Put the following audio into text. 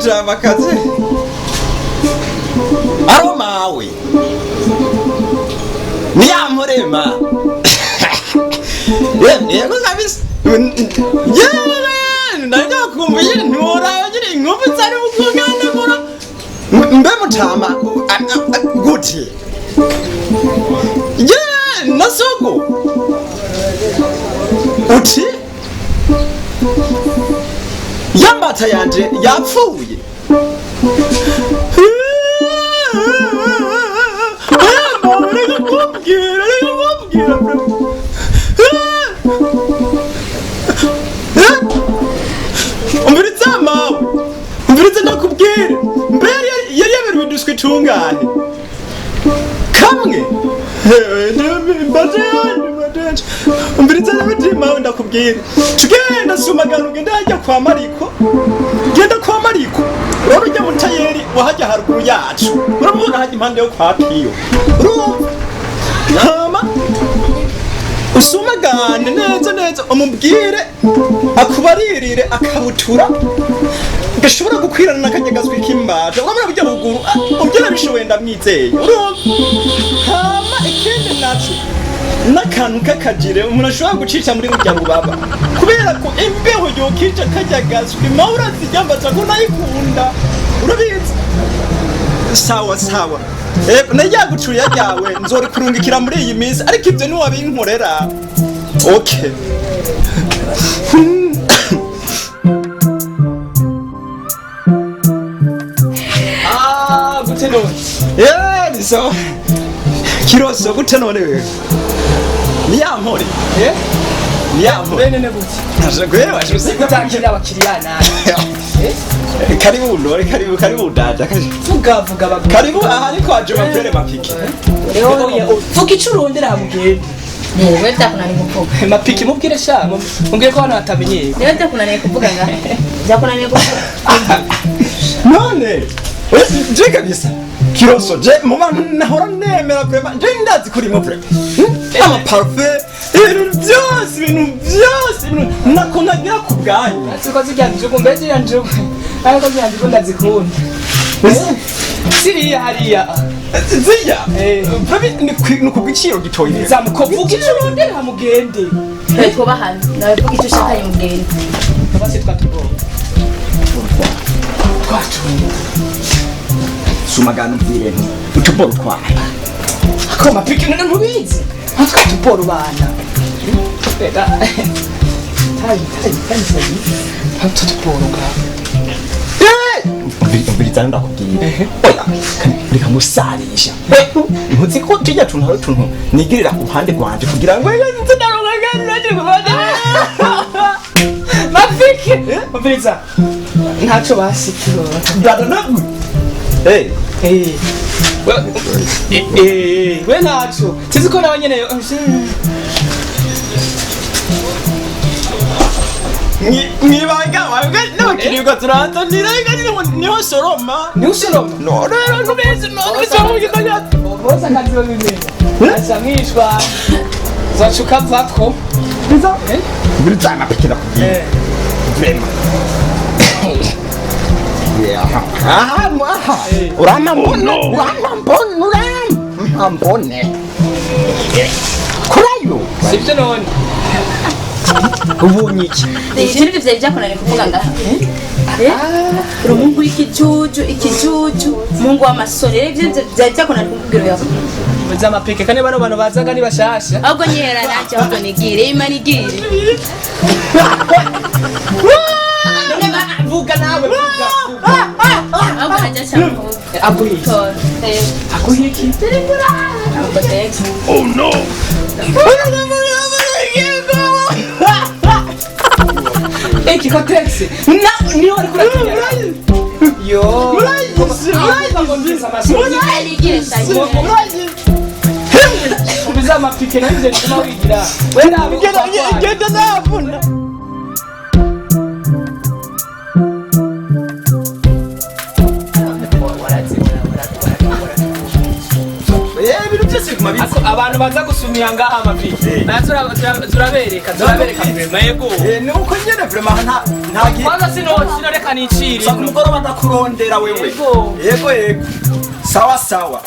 Mutamakazi. Aro mawe. Niyamurema. Yego kabisa. Yewe, ndakumbuye ntiworaba nyine inkovu zari bukugane mura. Mbe mutama gute? Ye, nasoko. Uti? Yambata yanje yapfuye. Reka kumbwira, reka kumbwira. Umviriza mawe, umviriza ndakubwira. Mbere yari yaberewe uduswi tungane. Kamwe. Mbata yanje, mbata yanje. Umviriza ndabiti mawe ndakubwira. Tugenda sumagana ugenda hajya kwa Mariko. Genda kwa Mariko. Rero ujya mu tayeri wahajya haruguru yacu. Urabona hajya impande yo kwa Piyo. Urumva? Hama usumagane neza neza umubwire akubaririre akabutura gashobora gukwirana n'akanyagaswi k'imbata. Urabona burya buguru ubyo nabishoboye ndamwizeye. Urumva? Hama ikindi naco n'akantu k'akajire umuntu ashobora gucisha muri burya bubaba kubera ko imbeho yokica karya gaswi mawe urazijyambaza ko nayikunda urabizi. Sawa sawa. Nayagucuriya ryawe nzorikurungikira muri iyi minsi ariko ibyo ntiwabinkorera. Okay. Ah, gute none? Yeah, ni sawa. Kiroso gute none wewe? Niyampore. Eh? Niyampore. Bene ne gute? Naje gwera waje usiga Utakira abakiriya nabi. Eh? Karibu nore, karibu karibu dada. Karibu. Vuga vuga bavuga. Karibu aha ni kwa Juma Pere Mapiki. Oya, vuga ico urondera hamugende. Wewe byakunaniye kuvuga. Mapiki mubwire sha, mubwire ko hano hatamenyeye. Niwe byakunaniye kuvuga nga. Byakunaniye kuvuga. None je kabisa. Kiroso je mu bantu nahora nemera vraiment je ndazi kuri mo vraiment. Ama parfait ibintu byose ibintu byose ibintu nako nagira ku bwanyu. Siko zirya njugu mbe zirya njugu. Ariko zirya njugu ndazikunda. Siriya hariya. Zirya. Eh. Vraiment ni ku giciro gitoye. Zamuko vuga ico urondera hamugende. Twe twubahane. Nawe vuga icyo ushaka yumugende. Basi twatubonye. Twatubonye. Sumagana ubwire utuboro twaye. Ako mapiki none ntubizi. Natwe tuboro bana. Beda. Tayi tayi tayi tayi. Natwe tuboro nga. Umviriza ndakubwira. Oya, reka musarisha. Ntuzi ko tujya tuntu hari utuntu nigirira ku ruhande rwanje kugira ngo nze ndaronka kandi nagire ku Mapiki. Umviriza. Ntaco basikiro. Dada nabwo. Eh, Eh. Eh, we ntaco. Sizi ko nawe nyene. Mwibanga wawe n'abakiriya turanzanira niho soroma. Ni usoroma. No, rero ntubizi no ntubizi. Bose akazi babimenya. Aca mwishwa. Zacuka vako. Biza? Umviriza amapiki ndakubwira. Eh. Vraiment. Yeah. Aha, aha. Uramambona, uramambona, uramambone. Kurayo. Sivyo none. Ubonye iki? Ibyo nibyo byari byakunaniye kuvuga nga. Uri umuhungu w'ikijuju, ikijuju, umuhungu w'amasore. Rero ibyo byari byakunaniye kumubwira uyu. Umviriza amapiki kane bano bantu bazaga ni bashasha. Ahubwo nyihera nanjye ahubwo nigire, ima nigire. Vuga nawe vuga. Ahubwo najya nshaka kuvuga. Aguha iki? Tora. Aguha iki? Ahubwo thanks. Iki ko taxi. Na niyo ariko uratinya. Yo. Murayizi, murayizi. Nigire nshaka. Umviriza amapiki nayo ivyo bituma wigira. We nawe Genda, genda navuna. Byose biguma biza. Ako abantu baza gusumira ngaha amapiki. Eh. Nazo turabereka turabereka vraiment yego. Eh, ni uko nyene vraiment nta gihe. Kwanza sinoreka nicire. Sa ku mugoroba ndakurondera wewe. Yego. Yego yego, sawa sawa.